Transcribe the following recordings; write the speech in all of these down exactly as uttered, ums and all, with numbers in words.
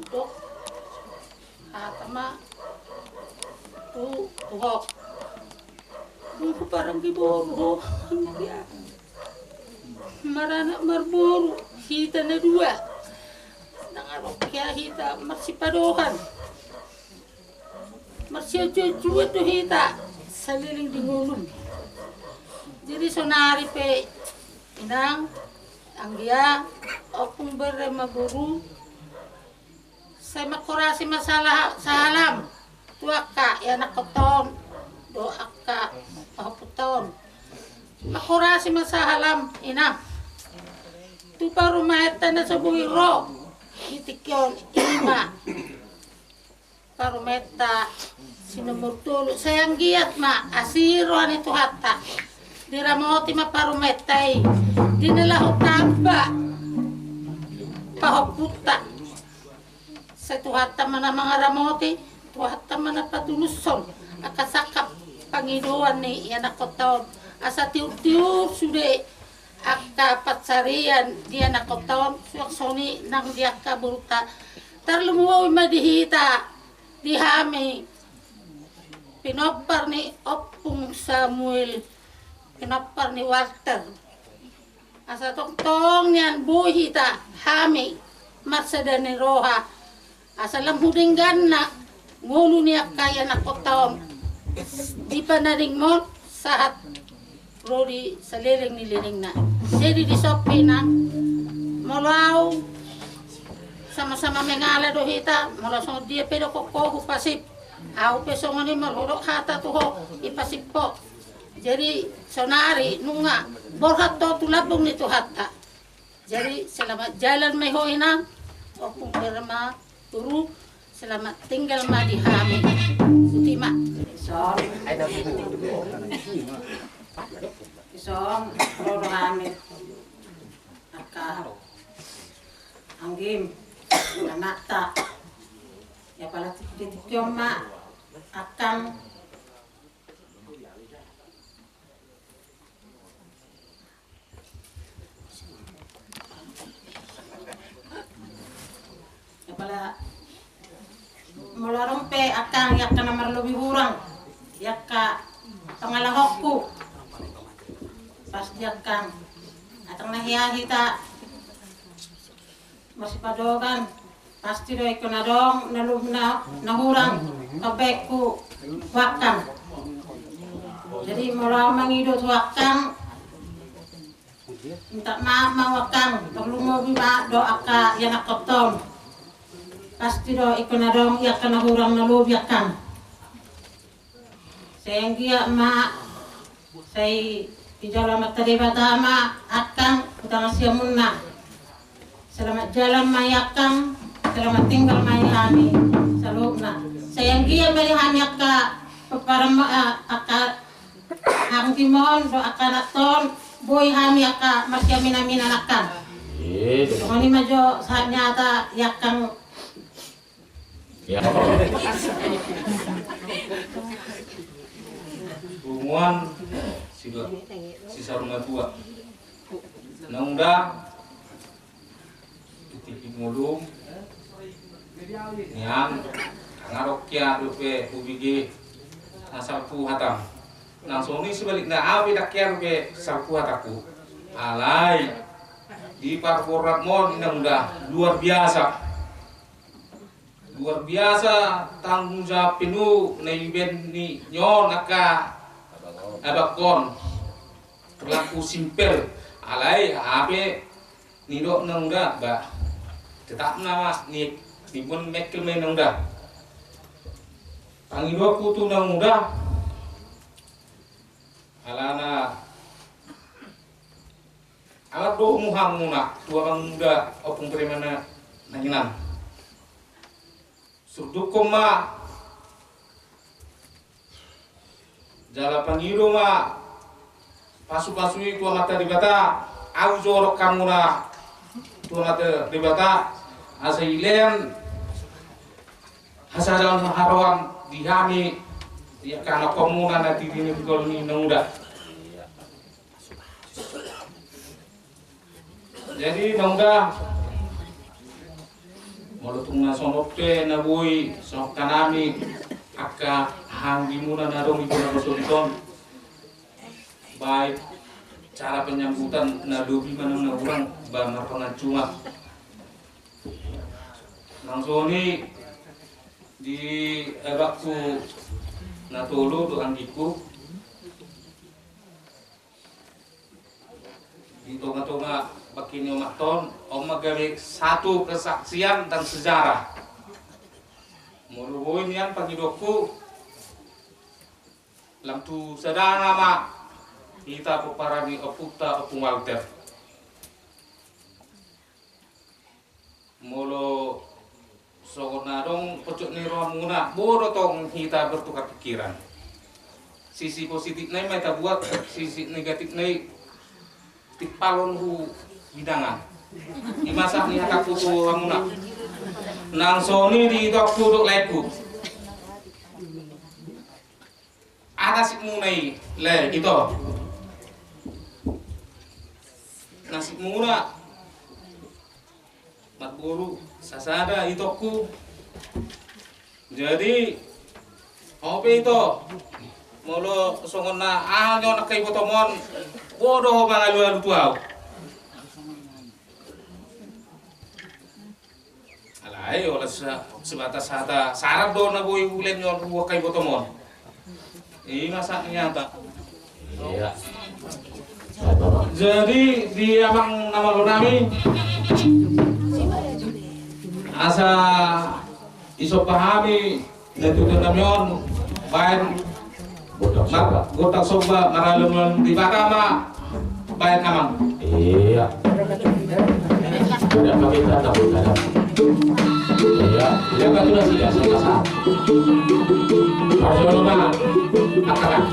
Dok, hata ma tu, tu ho. Dung huparanggi boru ho, anggia maranak marboru hita na dua. Ndang adong hea hita marsipadohan. Marsianjuanjuan do hita saleleng di ngolum. Jadi sonari pe, inang, anggia, ompung, bere ma boru, sai manghorasi ma saha-, sahalam tu angka ianakkonta on dohot angka pahompunta on. Manghorasi ma sahalam, inang, tu parumaenta na so boi ro di tingki on, i ma parumaenta si nomor tolu. Sai anggiat ma asi roha ni Tuhanta, diramoti ma parumaenta i, di na laho tamba pahompunta. Sai Tuhanta ma na mangaramoti, Tuhanta ma na patulushon angka sangkap pangidoan ni ianakkonta on, asa tiur-tiur sude angka pansarian di ianakkonta on, suang songon i nang di angka borunta. Tarlumobi ma di hita, di hami, pinompar ni Ompung Samuel, pinompar ni Walter. Asa tongtong nian boi hita, hami, marsada ni roha, asa lam hudengganna ngolu ni angka ianakkonta on di panadingmon sahat ro di saleleng ni lelengna. Jadi di son pe, inang, molo au sama-sama mengala do hita, molo songon dia pe dohonon ho, hupasip. Au pe songon i, molo hudok hata tu ho, ipasip ho. Jadi sonari nunga borhat ho tu lambung ni Tuhanta. Jadi selamat jalan ma i ho, inang, ompung, bere ma boru, selamat tinggal ma di hami. Botima. Ison. Ison, ro do hami. Angka anggim, anakta. Ia pala di tingki on ma, angkang. Ia pala molo adong pe angkang i angka na marlobi hurang, i angka pangalahonku, pasti angkang, atong na hea hita marsipadohan, pasti do ingkon adong na lum na, na hurang pambahenku tu angkang. Jadi molo au mangido tu angkang, minta maaf ma au angkang, tarlumobi ma dohot angka ianakkonta on. Pasti do ingkon adong i angka na hurang na lobi angkang. Sai anggiat ma, sai dijalo Amanta Debata ma angkang tu tangan siamunna. Selamat jalan ma i angkang, selamat tinggal ma i hami saluhutna. Sai anggiat ma di hami angka paparan ma, eh, angka anggim on dohot angka anakta on, boi hami angka marsiaminaminan angkang. Songon i ma jo sahat ni hata i angkang. Punguan si, si saur matua. Naung da, di tingki ngolum nian, nga adong hea dope hubege na salpu hatang. Nang songon i sebalikna, au pe ndang hea dope salpu hatangku. Alai di parborhatmon, inang, da, luar biasa. Luar biasa tanggung jawab penuh na dibaen ni on angka abangkon. Perilaku simpel, alai hape nidok naung da, ba, tetap na, mas, ni, ni pun mekkel ma i naung da. Pangidoanku tu naung da, alana alat do muha muna tu abang muda, ompung, bere ma na, na hinan. Surdukkon ma jala pangido ma pasupasu i tu Amanta Debata. Au jo dok hamuna tu Amanta Debata asa dilehon hasadaon haroan di hami, di angka anakhonmuna na tinadingkon i naung da. Jadi naung da, Molo tung na songon on pe na boi songon hami angka hahaanggi muna na adong di bona boso i, baik cara penyambutan na lobi manang na hurang, ba marpanganjungan. Nang songon i di abangku na tolu dohot anggingku. Di tonga-tonga bangke ni omak on, on ma gabe satu kesaksian dan sejarah. Molo boi nian pangidoanku, lam tu sadana ma hita pomparan ni ompunta, Ompung Walter. Molo songon na adong pojok ni rohamuna, boi do tong hita bertukar pikiran. Sisi positifna i ma hita buat, sisi negatifna i timpalon hu hidangan. I ma sahat ni hatangku tu hamuna. Nang songon i di itoku dohot laengku. Aha nasibmuna i, lae, ito? Nasibmuna marboru sasada, itoku. Jadi, ope ito, molo songon na aha nian angka ibotom on, boi do ho mangalualu tu ahu. Alai, olo, se-, sebatas hata sarat do na boi hulehon ni on tu angka ibotom on. I ma sahat ni hata. Iya. Jadi, di amang na malo nami, asa isomba hami, na tutu nami on, baen gondang somba, gondang somba, maralum-alum di bata ma, baen amang. Iya. Tidak pakai kata, bukan. Iya, iya, betul, iya, sama-sama. Harus dulu, Bang. Apa, Bang?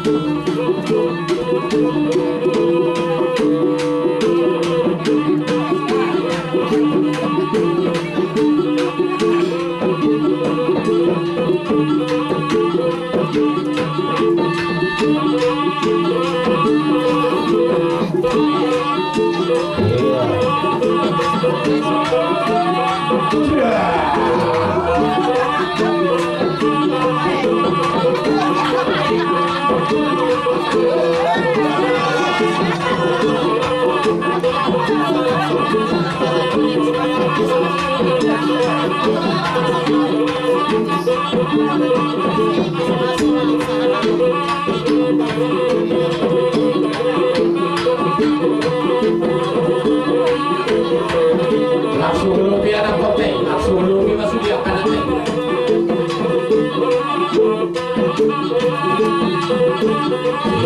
Langsung lobi anak kote, langsung lobi masuk dia anak.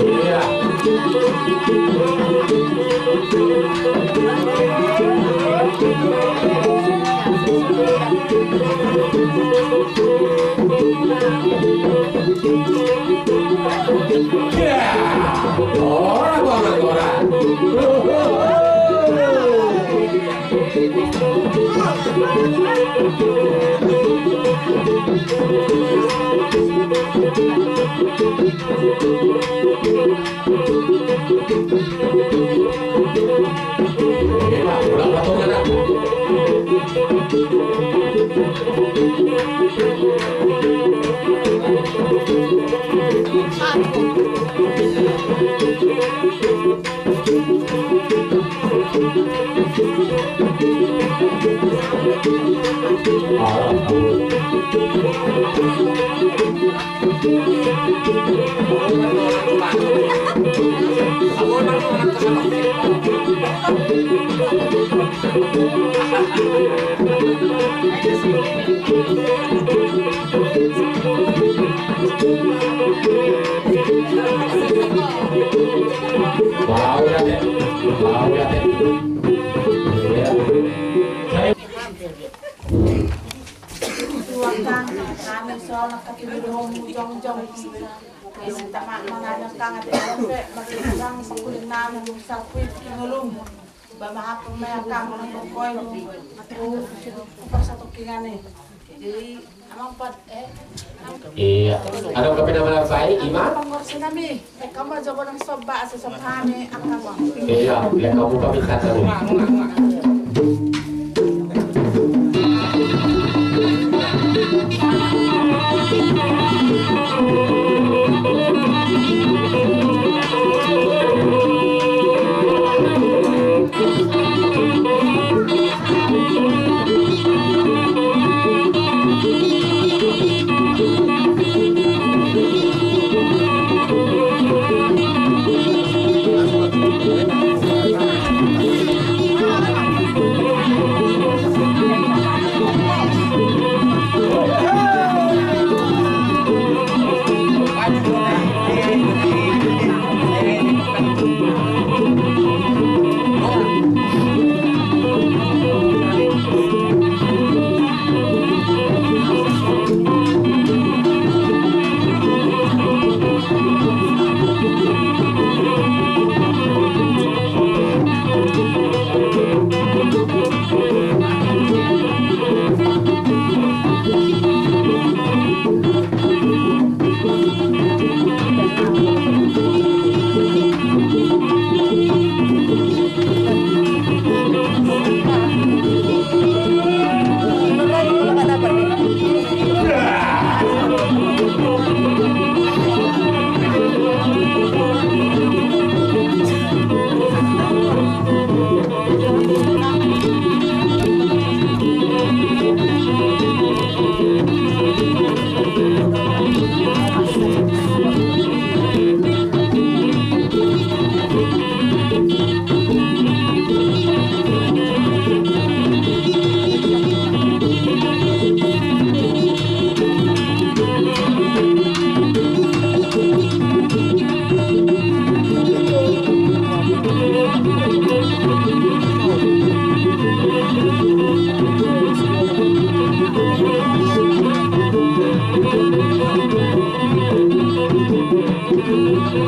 Iya. Ora, ora, ora. Tuhan, kami soal nak kaki dulu jongjong. Ini tak mak mana yang kangen deh, sampai bagi orang sekulit nami, sekulit ngelum. Ba mahapung ma i angka, molo boi, oh, pas satu kingan i. Jadi, amang pat, eh, iya. Adong pe na manarbai, ima? Pangorsi nami, eh, hamu jo godang somba, asa somba hami, angka, amang. Iya, ya, hamu paminta tadi.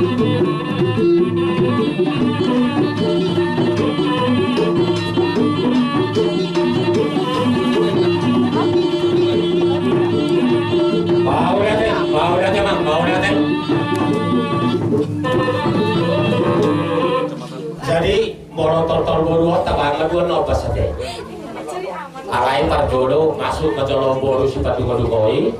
Jadi molo tortor boru on, tabangan dua na opas ate. Alai parjolo masuk ma jolo boru sipandungodungo i.